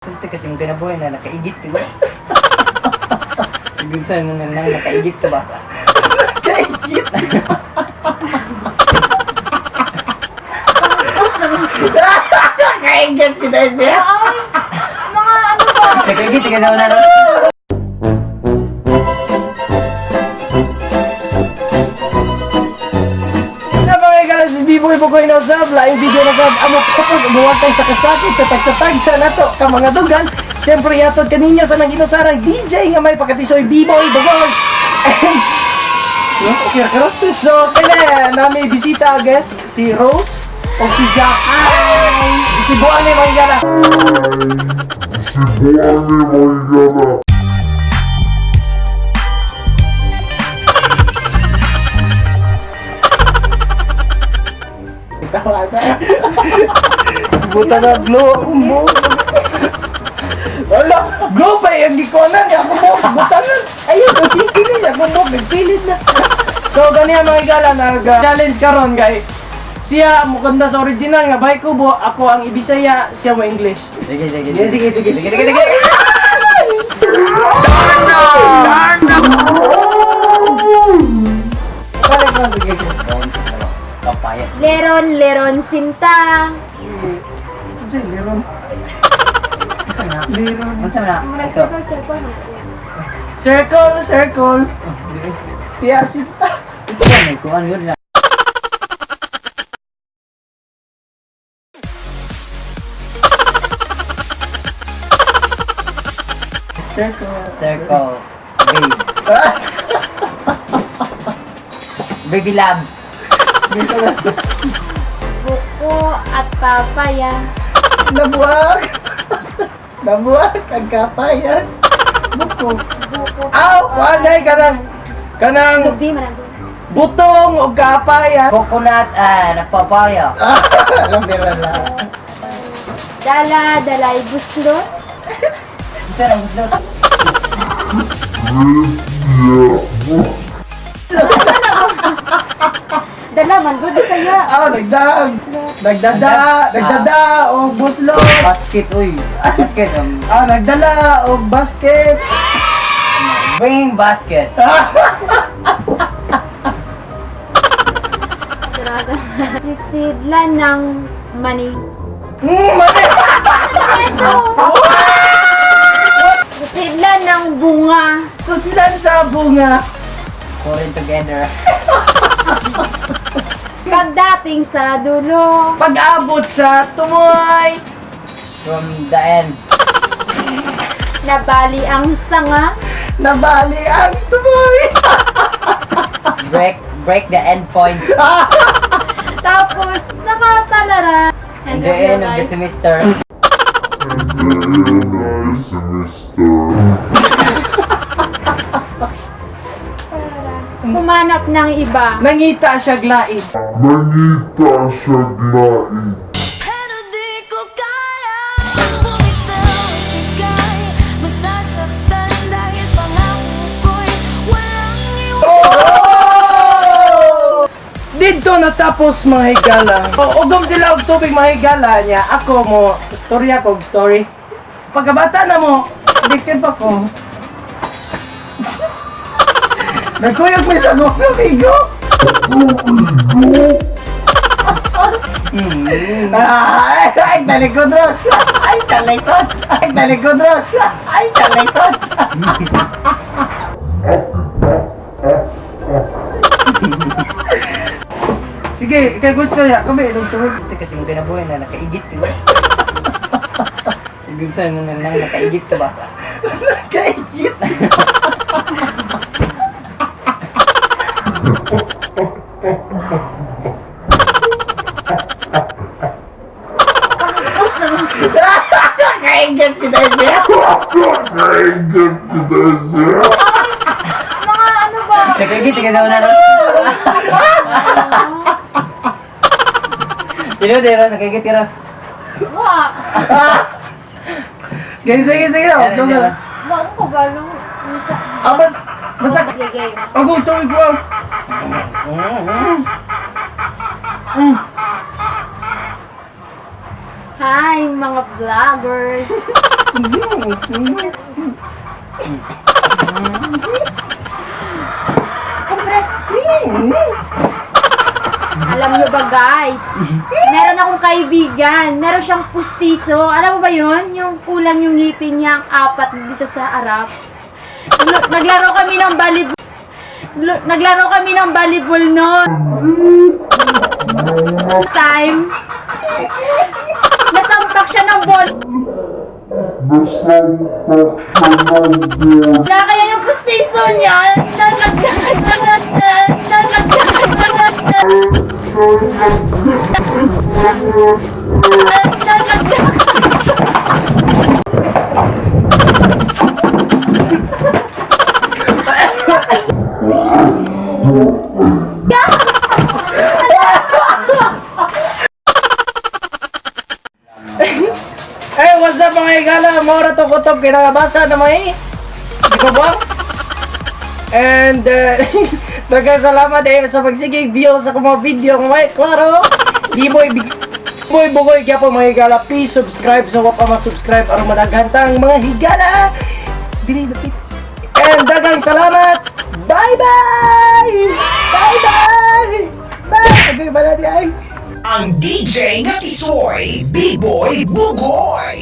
Sulti kasi mong kinabuhi na nakaigit ka ba? Ibig sabihin mo na lang nakaigit ka ba? Nakaigit. Nakaigit kita siya. Ay, mga ano ba? Nakaigit ka na na. Na mga higala si Biboy Bukoy na usab, laing video na sab, amo tapos umuwatay sa kasakit sa tagsa-tagsa nato ka mga dugan. Siyempre yatod kaninya sa nang inusarang DJ nga may pakatisoy Biboy Bukoy. And, no, okay ra ka, Rose? So, kaya nami bisita guest si Rose o si Jack. Hi! Si Buwan eh, mga higala. Tawa na. Buta na glow akong buhok. Wala, glow pa yung gikonan niya. Ako buhok, buta na. Ayun, o sige na niya. Ako buhok, nagpilit na. So, ganiya mga higala, nag-challenge karon kay siya mukanda sa original nga bay kubo, ako ang Ibisaya, siya mo English. Sige, sige, Sige, sige, sige. Sige, sige, sige. Balik mo, sige, sige. Papaya. Leron, leron, sinta. Sige, Leron. Leron. Unsa man na? Murag Ito. circle, circle. Circle, circle. Siya, sinta. Ito ba may kuan yun na? Circle. Circle. Babe. Baby loves. Dito na. Buko at papaya. Nabuwag! Nabuwag ang kapayas. Buko. Buko. Aw, walay kanang kanang Lubi man ang butong o kapayas. Coconut and papaya. Alam nila lang. Dala, dalay, buslo. Unsa na gusto? Dala man, good saya. Aw, nagdag. Nagdada, nagdada og buslo. Basket uy. Basket. Aw, nagdala og basket. Bring basket. Sarado. Sisidlan ng mani. Mali. Ito! Sisidlan ng bunga. Suslan sa bunga. Pouring together. Pagdating sa dulo. Pag-abot sa tumoy. From the end. Nabali ang sanga. Nabali ang tumoy. Break the end point. Tapos, nakatalara. In the end of the semester. Humanap ng iba. Nangita siya glaid. Nangita siya glaid. Pero di ko kaya bumitaw at ika'y masasaktan dahil pangako ko'y walang iwan. Dito natapos mga higala. O, ugom sila og tubig mga higala niya. Ako mo, storya ko og story. Pagkabata na mo, dikit pa ko. Nagkuyog mo sa mga amigo. Ay, ay, talikod, Ros. Ay, talikod. Ay, talikod, Ros. Ay, talikod. Sige, ikay gusto niya. Kami, inom tubig. Ito kasi mong kinabuhi na nakaigit ka ba? Ibig sabihin mo na lang nakaigit ka ba? Nakaigit. Nakaigit kita siya. Nakaigit kita siya. Mga ano ba? Nakaigit ka na na. Tino, tino, nakaigit ka Ros. Wa. Sige, sige, sige na. Yan, Go yan. na. Wa mo ko galo. Misa. Ah, basta, Okay, game. ako tubig ko. Hi, mga vloggers. Compress. Alam nyo ba, guys? Meron akong kaibigan. Meron siyang pustiso. Alam mo ba yun? Yung kulang yung ngipin niya, ang apat dito sa harap. Naglaro kami ng volleyball. Naglaro kami ng volleyball noon. Time. Nasampak siya ng ball. Nasampak siya ng ball. Na kaya yung pustiso niya, Eh, what's up, mga higala? Mora to kutob kinabasa na may. Di ko ba? And, daghang salamat eh sa pagsigig view sa akong mga video may klaro. Di boy boy bugoy kaya po, mga higala. Please subscribe sa so, pa ma-subscribe aron madaghan tang mga higala. Dili lapit. And daghang salamat. Bye bye. Bye bye. Bye. Okay, bye na di ay. Ang DJ nga tisoy, B-Boy Bugoy!